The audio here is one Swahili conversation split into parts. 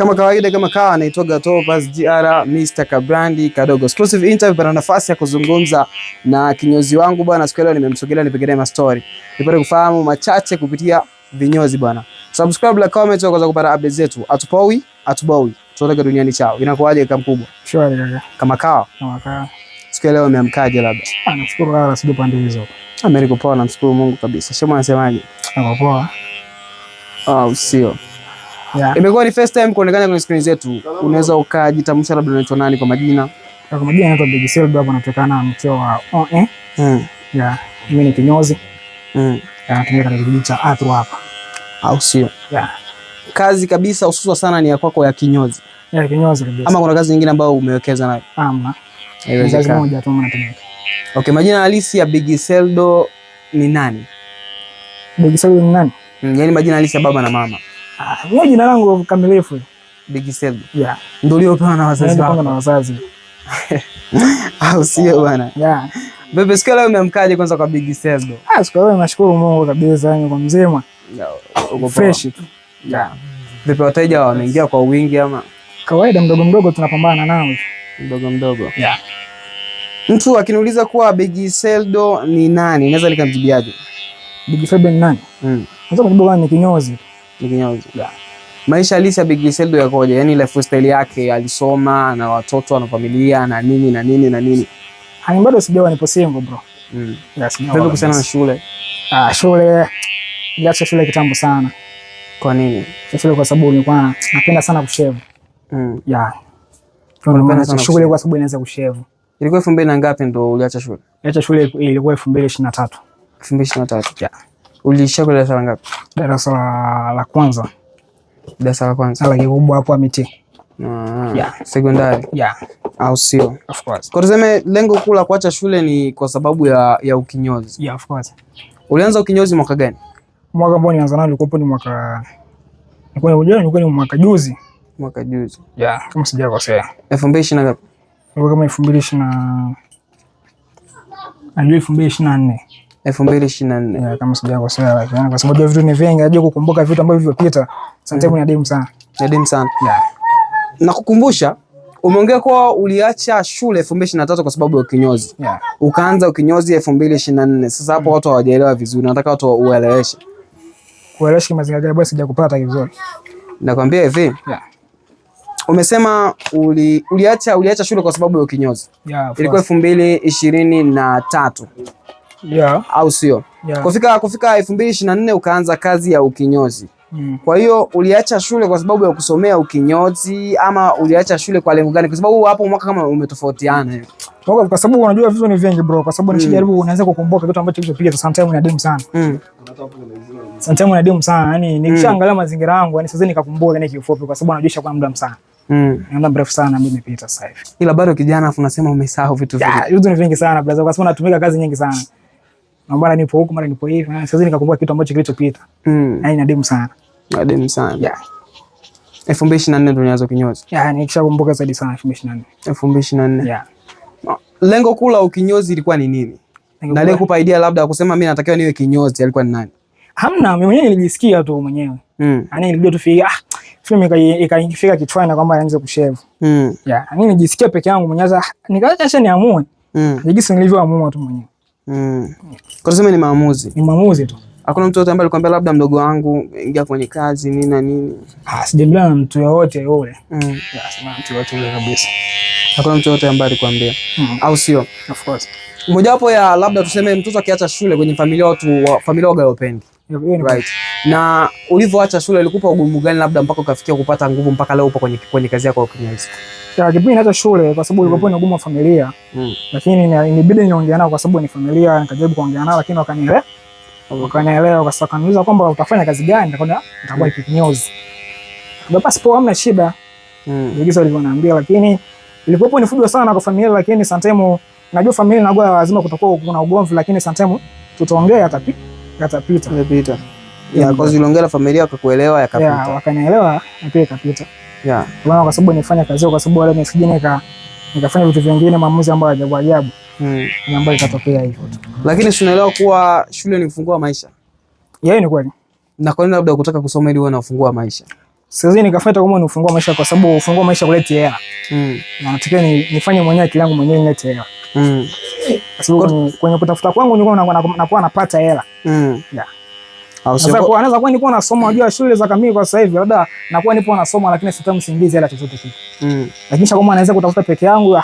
Kama kawaida, kama kawa anaitwaga Topaz GR Mr. Kabrandi Kadogo. Exclusive interview, pana nafasi ya kuzungumza na kinyozi wangu bwana. Siku leo nimemsogelea nipige naye mastori, nipate kufahamu machache kupitia vinyozi bwana. Subscribe, like, comment kwa kupata updates zetu. Atupowi, atubowi. Tutoke duniani chao. Inakuwaje kaka mkubwa? Shwari kaka. Kama kawa. Kama kawa. Siku leo umeamkaje labda? Ah, nashukuru wala sijui pande hizo. Ah, mimi niko poa, namshukuru Mungu kabisa. Shemo anasemaje? Niko poa. Ah, usio. Yeah. Imekuwa ni first time kuonekana kwenye screen zetu. Unaweza ukajitambulisha labda unaitwa nani kwa majina? Kwa majina naitwa Big Selby, hapo natokana na mkeo wa OE. Yeah, mimi ni kinyozi. Yeah, natumika katika kijiji cha Atru hapa. Au sio? Yeah. Kazi kabisa hususa sana ni ya kwako ya kinyozi. Yeah, kinyozi kabisa. Ama kuna kazi nyingine ambayo umewekeza nayo? Hamna. Ni kazi Haiwezekani. moja tu natumika. Okay, majina halisi ya Big Seldo ni nani? Big Selby ni nani? Yaani majina halisi ya baba na mama. Ah, mimi jina langu kamilifu. Big Seldo. Yeah. Ndio uliopewa na wazazi Ndio wako. na wazazi. Au sio bwana? Yeah. Bebe, siku leo umeamkaje kwanza kwa Big Seldo? Ah, siku leo nashukuru Mungu kabisa, yani kwa mzima. Uko poa? Fresh tu. Yeah. Vipi, wateja wameingia kwa wingi ama Kawaida mdogo mdogo tunapambana nao. mdogo mdogo? Yeah. Mtu akiniuliza kuwa Big Seldo ni nani, naweza nikamjibiaje? Big Seldo ni nani? Naweza kujibu kama ni kinyozi. Ni kinyozi. Yeah. Maisha halisi ya Big Seldo yakoje? Yaani lifestyle yake, alisoma na watoto, ana familia na nini na nini na nini. Hani bado sijaoa, nipo single bro. Yeah, sijaoa. Vipi kuhusiana na kabisa. shule? Ah, shule niliacha shule kitambo sana. Kwa nini? Shule kwa sababu nilikuwa napenda sana kushave. Yeah. Unapenda sana Shule kushave. kwa sababu inaweza kushave. Ilikuwa 2000 na ngapi ndo uliacha shule? Niliacha shule ilikuwa 2023. 2023. Yeah. Uliishia kwa darasa la ngapi? Darasa la kwanza. Darasa la kwanza. La kikubwa hapo Amiti. Ah, Yeah. sekondari. Yeah. Au sio? Of course. Kwa tuseme lengo kuu la kuacha shule ni kwa sababu ya ukinyozi. Yeah, of course. Ulianza ukinyozi mwaka gani? Mwaka ambao nilianza nao ulikuwa ni mwaka nilikuwa ni mwaka juzi. Mwaka juzi. Yeah, kama sijakosea. 2020 na ngapi? Ilikuwa kama 2020 na najua 2024. 2024. Yeah, kama sijakosea, lakini kwa sababu vitu ni vingi, najua kukumbuka vitu ambavyo vilivyopita. Sometimes ni adimu sana. Ni adimu sana. Yeah. Na kukumbusha, umeongea kuwa uliacha shule 2023 kwa sababu ya ukinyozi. Yeah. Ukaanza ukinyozi 2024. Sasa hapo watu hawajaelewa vizuri. Nataka watu ueleweshe. Kuelewesha mazingira gani basi sijakupata vizuri. Nakwambia hivi. Yeah. Umesema uliacha shule kwa sababu ya ukinyozi. Yeah, of Ilikuwa course. 2023. Yeah. Au sio? Yeah. Kufika 2024 ukaanza kazi ya ukinyozi. Kwa hiyo uliacha shule kwa sababu ya kusomea ukinyozi ama uliacha shule kwa lengo gani? Kwa sababu hapo mwaka kama umetofautiana hivi. Kwa sababu unajua vitu ni vingi bro, kwa sababu nishajaribu unaweza kukumbuka kitu ambacho kilichopita, sometimes ni adimu sana. Sometimes ni adimu sana. Yaani nikishaangalia mazingira yangu, yani sasa nikakumbuka yani kiufupi, kwa sababu najua kwa muda sana. Ni muda mrefu sana mimi nimepita sasa hivi. Ila bado kijana afu unasema umesahau vitu vingi. Yeah, vitu ni vingi sana brother, kwa sababu natumika kazi nyingi sana. Na mara nipo huku, mara nipo hivi. Sasa nikakumbuka kitu ambacho kilichopita. Yaani ni adimu sana. Adimu sana. Yeah. 2024 ndio ulianza kinyozi. Yeah, nikishakumbuka zaidi sana 2024. 2024. Yeah. Lengo kuu la ukinyozi ilikuwa ni nini? Na aliyekupa idea labda kusema mimi natakiwa niwe kinyozi alikuwa ni nani? Hamna, mimi mwenyewe nilijisikia tu mwenyewe. Yaani nilijua tu fika, film ikaifika kichwani kwamba nianze kushave. Yeah, yaani nilijisikia peke yangu mwenyewe, sasa nikaacha acha niamue. Nijisi nilivyoamua tu mwenyewe. Kwa tuseme ni maamuzi. Ni maamuzi tu. Hakuna mtu yote ambaye alikwambia labda mdogo wangu ingia kwenye kazi nini na nini? Ah, sijaambiwa na mtu yoyote yule. Yeah, sina mtu yoyote yule kabisa. Hakuna mtu yoyote ambaye alikwambia. Au sio? Of course. Mojawapo ya labda tuseme mtoto akiacha shule kwenye familia watu wa familia waga wapendi. Hiyo ni Right. Na ulivyoacha shule ilikupa ugumu gani labda mpaka ukafikia kupata nguvu mpaka leo upo kwenye kazi yako ya kinyozi? Ya, kipindi naacha shule kwa sababu ilikuwa ni ugumu wa familia. Lakini inibidi niongee nao kwa sababu ni familia, nikajaribu kuongea nao lakini wakanielewa. Wakanielewa kwa sababu wakaniuliza kwamba utafanya kazi gani, nikaona nitakuwa kinyozi. Basi poa, hamna shida. Ndio walivyoniambia, lakini ilikuwa ni fujo sana kwa familia, lakini sometimes najua familia inakuwa lazima kutakuwa kuna ugomvi, lakini sometimes tutaongea yatapita. Yatapita. Yeah, kwa sababu uliongea na familia wakakuelewa yakapita. Yeah, wakanielewa na pia ikapita. Yeah. Kwa sababu nifanya kazi kwa sababu wale nisije nikafanya vitu vingine maamuzi ambayo ajabu ajabu. Ni ambayo ikatokea hivyo tu. Lakini si unaelewa kuwa shule ni kufungua maisha? Yeye ni kweli. Na kwa nini labda ukutaka kusoma ili uwe na ufunguo wa maisha? Siwezi nikafanya kama ni ufunguo maisha kwa sababu ufunguo maisha kuleti hela. Na natakiwa nifanye mwenyewe akili yangu mwenyewe nilete hela. Kwa sababu kwenye kutafuta kwangu nilikuwa nakuwa napata hela. Yeah. Anaweza kuwa nilikuwa nasoma, unajua shule za kamili kwa sasa hivi labda nakuwa nipo nasoma lakini sitamu siingizi hela chochote kitu. Lakini kama anaweza kutafuta peke yangu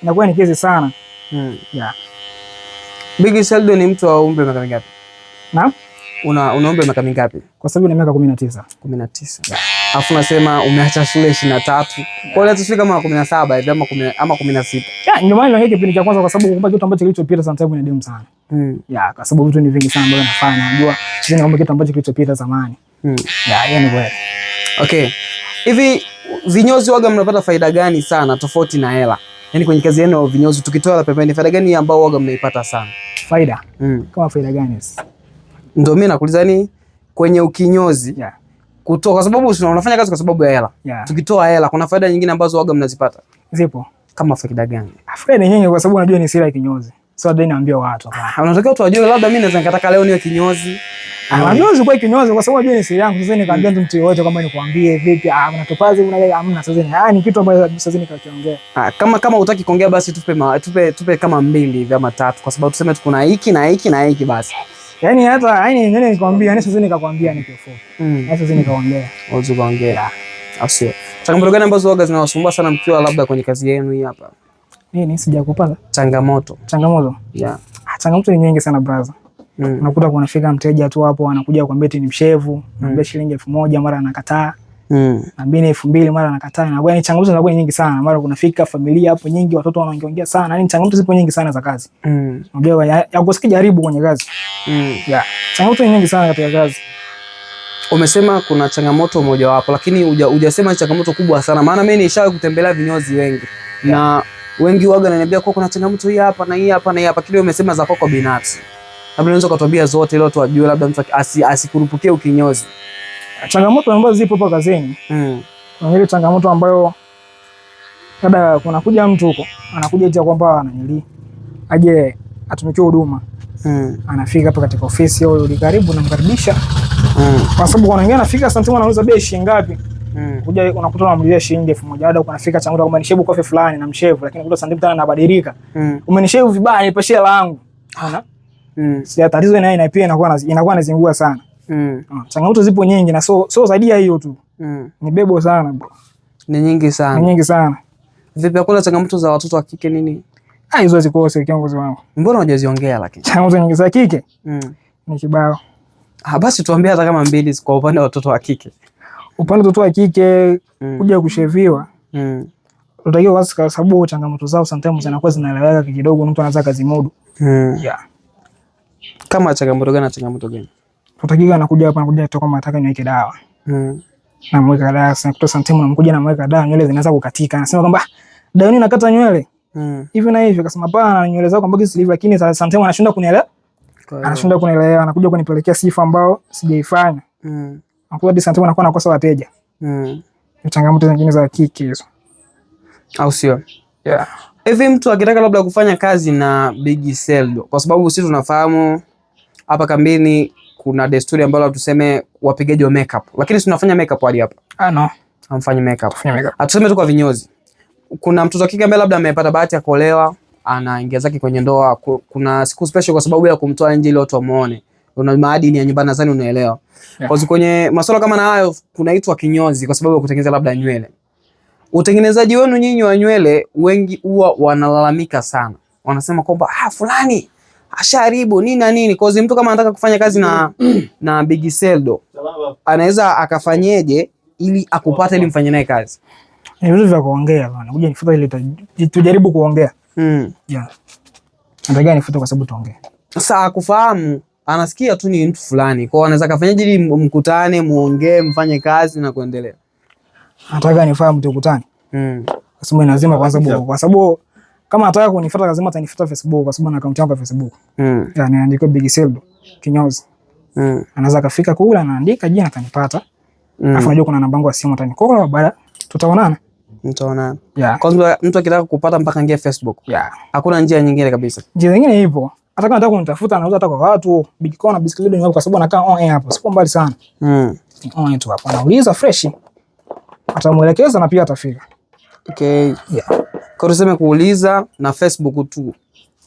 inakuwa ni kesi sana. Yeah. Big Seldo ni mtu wa umri miaka mingapi? Naam? Una umri miaka mingapi? Kwa sababu ni miaka 19. 19. Alafu nasema umeacha shule 23. Kwa hiyo uliacha shule kama 17 hivi ama 10 ama 16. Yeah, ndio maana hiki kipindi cha kwanza kwa sababu kumbuka kitu ambacho kilichopita sometimes ni demu sana. Yeah, kwa sababu vitu ni vingi sana ambavyo nafanya. Unajua, sisi ni kitu ambacho kilichopita zamani. Yeah, hiyo ni kweli. Okay. Hivi vinyozi waga mnapata faida gani sana tofauti na hela? Yaani kwenye kazi yenu ya vinyozi tukitoa la pembeni, faida gani ambao waga mnaipata sana? Faida? Kama faida gani sasa? Ndio mimi nakuuliza ni kwenye ukinyozi. Yeah. Kutoka kwa sababu unafanya kazi kwa sababu ya hela. Yeah. Tukitoa hela kuna faida nyingine ambazo waga mnazipata? Zipo. Kama faida gani? Faida nyingi kwa sababu unajua ni siri ya kinyozi. Sio ndio naambia watu hapa. Unatakiwa watu wajue labda mimi naweza nikataka leo niwe kinyozi. Unajua kwa kinyozi kwa sababu unajua ni siri yangu. Sasa nikamwambia mtu yeyote kwamba nikuambie vipi, una topazi una hamna. Sasa ni kitu ambacho sasa nikakiongea. Kama hutaki kuongea basi tupe kama mbili hivi ama tatu kwa sababu tuseme kuna hiki na hiki na hiki basi. Yaani hata yaani nene nikwambia, yaani sasa nikakwambia ni kifupi. Yaani sasa nikaongea. Unaweza kuongea. Au sio? Changamoto gani ambazo waga zinawasumbua sana mkiwa labda kwenye kazi yenu hii hapa? Nini sijakupata? Changamoto. Changamoto? Yeah. Changamoto ni nyingi sana brother. Unakuta kunafika mteja tu hapo anakuja kuambia eti ni mshevu, naambia shilingi 1000 mara anakataa. Naambia ni 2000 mara anakataa. Na ni changamoto zinakuwa nyingi sana. Mara kunafika familia hapo nyingi, watoto wanaongea sana. Yaani changamoto zipo nyingi sana za kazi. Unajua ya kusikia jaribu kwenye kazi. Yeah. Changamoto nyingi sana katika kazi. Umesema kuna changamoto mojawapo lakini hujasema changamoto kubwa sana. Maana mimi nishawahi kutembelea vinyozi wengi. Yeah. Na wengi waga wananiambia kwa kuna changamoto hii hapa na hii hapa na hii hapa. Kile umesema za kwako binafsi. Labda unaweza ukatuambia zote ili watu wajue, labda mtu asikurupukie ukinyozi. Changamoto ambazo zipo hapa kazini. Kuna ile changamoto ambayo labda kunakuja mtu huko, anakuja eti kwamba ananili aje atumikie huduma. Anafika hapa katika ofisi au yule karibu namkaribisha. Kwa sababu kuna wengine anafika sometimes anauliza bei shilingi ngapi. Kuja unakuta unamuulizia shilingi 1000, labda kunafika changamoto kwamba nishevu kofi fulani na mshevu, lakini unakuta sometimes tena anabadilika. Umenishevu vibaya, nipashie hela yangu. Unaona? Sio tatizo inayo pia inakuwa inazingua sana. Changamoto zipo nyingi na so zaidi ya hiyo tu. Ni bebo sana bro. Ni nyingi sana. Ni nyingi sana. Vipi hakuna changamoto za watoto wa kike nini? Hizo zikose kiongozi wangu. Mbona hujaziongea lakini? Changamoto nyingi za kike? Ni kibao. Basi tuambie hata kama mbili kwa upande wa watoto wa kike. Upande wa watoto wa kike kuja kusheviwa. Unatakiwa kwa sababu changamoto zao sometimes zinakuwa zinaeleweka kidogo, mtu anaweza kazimudu. Yeah. Kama changamoto gani na changamoto gani? Tutakiwa anakuja hapa, anakuja toka mataka niweke dawa. Namweka dawa, sasa kutoka sometimes namkuja namweka dawa, nywele zinaanza kukatika. Anasema kwamba dawa nini nakata nywele? Hivi na hivi, akasema hapana, nywele zako ambazo zilivyo, lakini sometimes anashinda kunielewa. Anashinda kunielewa, anakuja kunipelekea sifa ambayo sijaifanya. Anakuja hadi sometimes anakuwa anakosa wateja. Ni changamoto zingine za kike hizo. Au sio? Yeah. Hivi mtu akitaka labda kufanya kazi na Big Seldo, kwa sababu sisi tunafahamu hapa kambini kuna desturi ambayo tuseme wapigaji wa makeup, lakini tunafanya makeup hadi hapa. No. Hamfanyi makeup. Tufanye makeup. Atuseme tu kwa vinyozi. Kuna mtoto kike ambaye labda amepata bahati ya kuolewa, anaingia zake kwenye ndoa, kuna siku special kwa sababu ya kumtoa nje ili watu wamuone. Una maadili ya nyumbani nadhani unaelewa. Yeah. Kwa kwenye masuala kama na hayo kunaitwa kinyozi kwa sababu ya kutengeneza labda nywele. Utengenezaji wenu nyinyi wa nywele wengi huwa wanalalamika sana. Wanasema kwamba fulani asharibu nini na nini. Kwa hiyo mtu kama anataka kufanya kazi na Big Seldo anaweza akafanyeje ili akupate ili mfanye naye kazi? Ni vitu vya kuongea bwana. Kuja nifuta ili tujaribu kuongea. Yeah. Nataka nifuta kwa sababu tuongee. Sasa akufahamu, anasikia tu ni mtu fulani. Kwa hiyo anaweza akafanyaje ili mkutane, muongee, mfanye kazi na kuendelea? Nataka nifahamu tukutane. Kwa sababu lazima kwa sababu kama anataka kunifuata lazima atanifuata Facebook kwa sababu na account yangu ya Facebook. Yaani andiko Big Seldo kinyozi. Anaweza kafika kule anaandika jina atanipata. Alafu unajua kuna namba yangu ya simu atanicall baada tutaonana. Mtaonana. Yeah. Kwanza mtu akitaka kupata mpaka ingie Facebook. Yeah. Hakuna njia nyingine kabisa. Njia nyingine ipo. Hata kama anataka kunitafuta anauza hata kwa watu Big Corner Big Seldo kwa sababu anakaa on air hapo. Sipo mbali sana. On air tu hapo. Anauliza fresh. Atamuelekeza na pia atafika. Okay. Yeah. Kwa tuseme kuuliza na Facebook tu.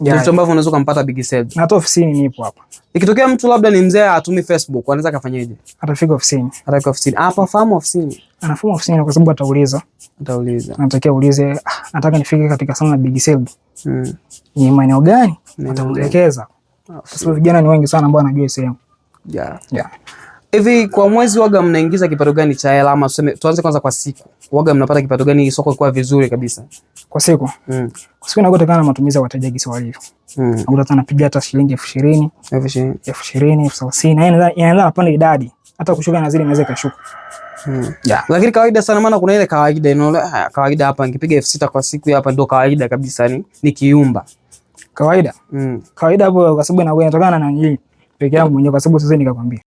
Yeah. Vitu ambavyo unaweza kumpata Big Seldu. Na hata ofisini nipo hapa. Ikitokea mtu labda ni mzee hatumii Facebook, anaweza kafanyaje? Atafika ofisini. Atafika ofisini. Hapa fahamu ofisini. Anafahamu ofisini kwa sababu atauliza. Atauliza. Anatakiwa uulize, nataka nifike katika saluni ya Big Seldu. Ni maeneo gani? Atamuelekeza. Kwa sababu vijana ni wengi sana ambao wanajua sehemu. Yeah. Yeah. Hivi kwa mwezi waga mnaingiza kipato gani cha hela, ama tuseme tuanze kwanza kwa siku. Waga mnapata kipato gani soko kwa vizuri kabisa? Kwa siku. Kwa siku inakuwa na matumizi ya wateja gisi walivyo. Unakuta hata anapiga hata shilingi 20,000, 20,000. 20,000, 30,000. Yaani inaenda napanda idadi. Hata kushuka na zile inaweza ikashuka. Yeah. Lakini kawaida sana, maana kuna ile kawaida inaona kawaida hapa nikipiga 6,000 kwa siku hapa ndio kawaida kabisa, ni kiumba. Kawaida. Kawaida hapo kwa sababu inatokana na nini? Peke yangu mwenyewe kwa sababu sasa nikakwambia.